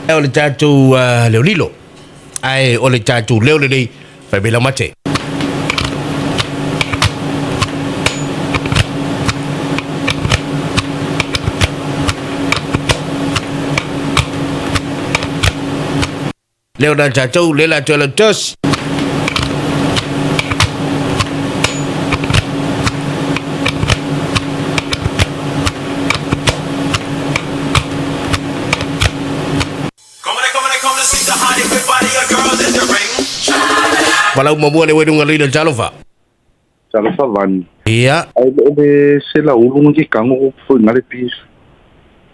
O le tatou leo lilo, ae o le tatou leo lenei fai mai laumate. Leo na tatou le la toe tos. Palau mamua le wenuga leina talofa. Talofa vani. Ia. Ai le le sela ulu ngi kango fo ngale pi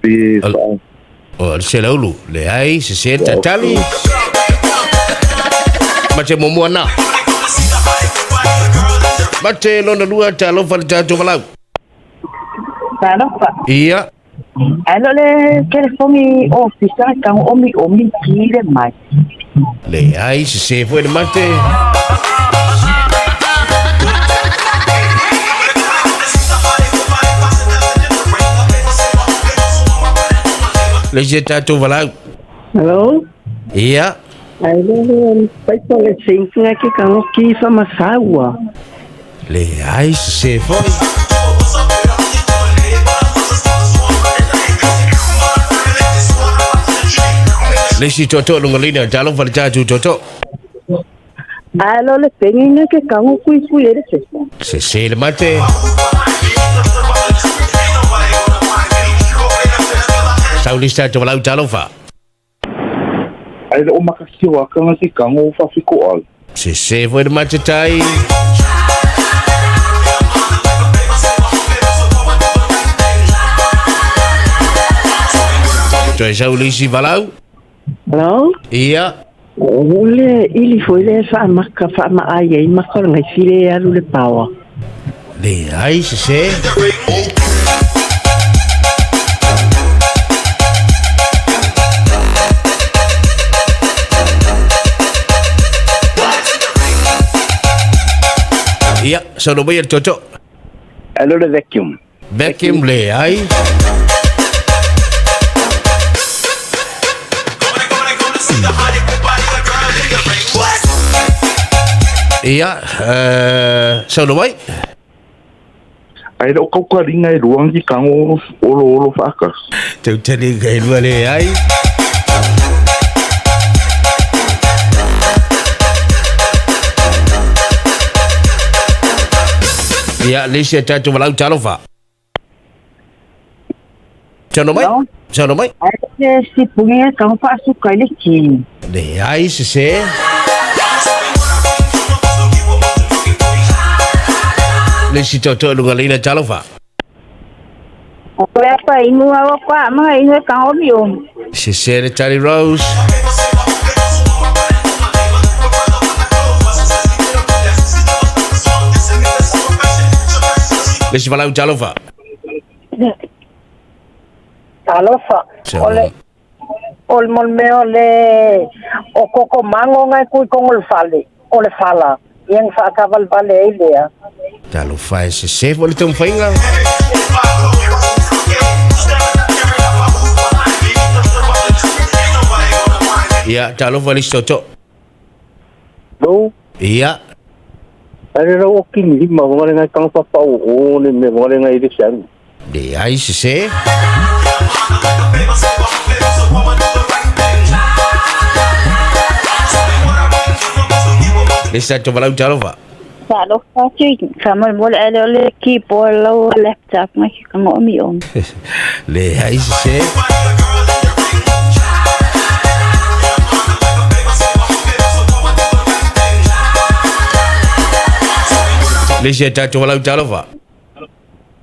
pi fa. O sela ulu le ai se se tatali. Mate momua na. Mate lona lua talofa le tatou valau. Talofa. Ia. Ai lo le telefoni ofisa kang omi omi ki le mai. Le ai se se foi le mate. Le se tatou valau. Hello? Ia. Ai le le paito le singa ke kango ki fa masaua. Le ai se se foi. Le si toto lunga lina talo fa le tatou toto. Ai lo le penginga ke kango kui kui ere se. Se se le mate. Saulista te walau talofa. Ai le o makakio akanga ke kango fa fiko al. Se se foi le mate tai. Toe saulisi walau. Hello? Ia. O le ili foi le fa maka fa ma ai ai maka ngai file alu le pawa. Le ai se se. Ia, sono mai el toto. Ai lo le vacuum. Vacuum le ai. Ia, sono mai. Ai le o kaukaringa e lua ngi kango olo olo fa akas. Tau tali ka lua le ai. Ia, le isi a tatou valau talofa. Sono mai? Sono mai? Ai le si pungi kango fa suka le ki. Le ai se se. Le si toto lunga leina talofa. O le pa inu au kwa ma inu kango mi o. Se se le Tally Rose. Le si valau talofa. Talofa. Ole o le molmeo le o koko mango ngai kui kongol fale. O le fala. Iang whaakaval vale ei lea. Talofa e se se fo le taumafaiga. Ia, talofa le isi toto. Lo. Ia. Ai le rau o kini lima ngale ngai kango papa o o le me ngale ngai le sian. Le ai se se. Le sa to valau talofa. Talofa tui. Ka mo mo le le le keyboard lo laptop ngai ki kango omi o. Le ai se se. Le isi a tatou valau talofa.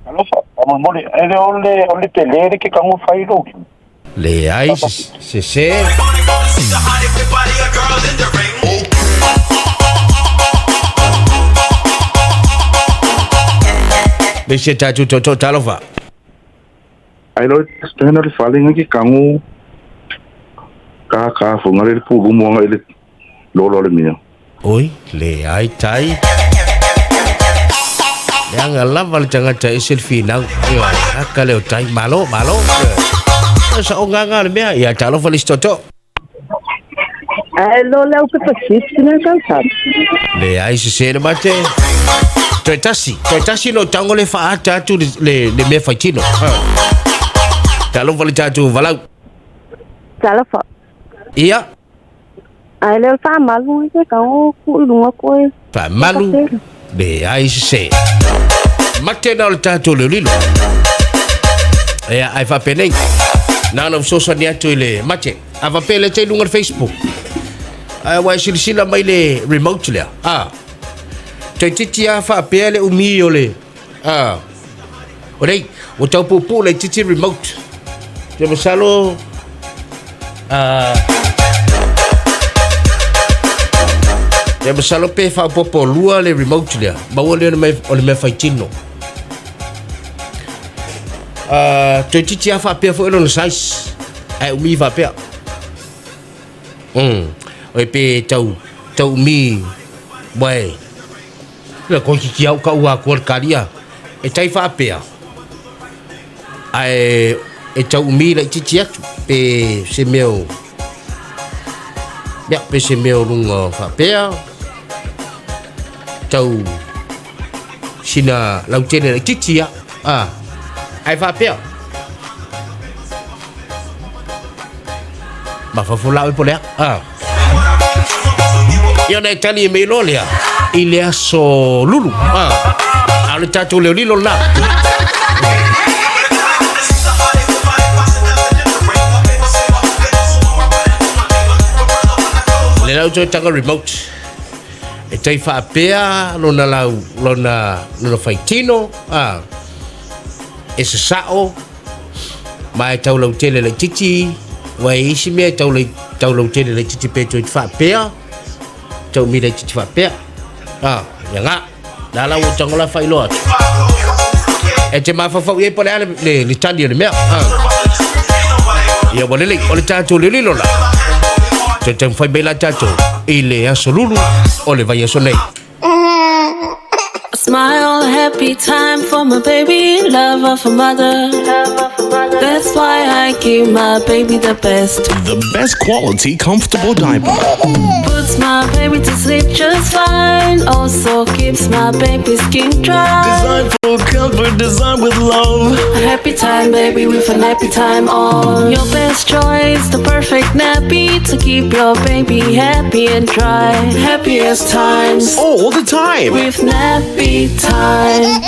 Talofa, faamolemole, e le o le o le tele le ke kango fai lo. Le ai se se. Le isi a tatou toto talofa. Ai lo stena le fale ngi ke kango ka ka fo ngale le pulu mo ngai le lolo le mia. Oi, le ai tai. Le anga lava le tagata e selfie nau. Ia, aka leo tai, malo, malo. Sa o nganga le mea, ia talofa le isi toto. Ae lo le au pepa chips na tau Leai sese le mate. Toe tasi, toe tasi no tango le faata atu le mea faitino. Talofa le tatou Valaau. Talofa. Ia. Ae le o le faamalu i ke kago ku i luga koe. Faamalu. Leai sese. Mate na o le tatou leolilo. Ia, ai faapenei. Na ona fesoasoani atu i le mate. A faapea le te i luga o le Facebook. Ae ua e silasila mai le remote lea. A. Toeitiiti lava faapea le umi o le a. O nei, ua tau puupuu laitiiti remote. Te masalo a Te masalo pe faaopoopo lua le remote lea, maua lea o le mea faitino. A toeitiiti lava faapea foi lona size, ae umi faapea. Mm. Oi pe tau tau umi wae. Le koi ki au ka ua ko kalia. E tai faapea. Ae e tau umi laitiiti atu pe se mea o ia pe se mea o luga faapea tau sina lautele laitiiti ia. Ah. Ae faapea. Mafaufau lau e po lea. Ah. Ia ona e tali e mei loa lea i le aso lulu. Ah. A o le tatou leolilo lena. Le lau toe taga remote. E tai faapea lona lau lona lona faitino. Ah. E sasao ma e tau lautele laitiiti, ua e isi mea e tau, tau lautele laitiiti pe toe faapea, tau mi laitiiti faapea. Ah, ia ngā. Nā la ua tango la whailoa atu. E te mafaufau i ai po le a le tali o le mea. Ah. Ia ua lelei, o le tātou lililo la. Toe taumafai mai la tātou i le aso lulu o le vaiaso nei. A smile, a happy time for my baby, love of a mother. That's why I give my baby the best. The best quality comfortable diaper. Puts my baby to sleep just fine. Also keeps my baby skin dry. Designed for comfort, designed with love. A happy time, baby, with a nappy time on. Your best choice, the perfect nappy to keep your baby happy and dry. Happiest times All the time. with nappy time.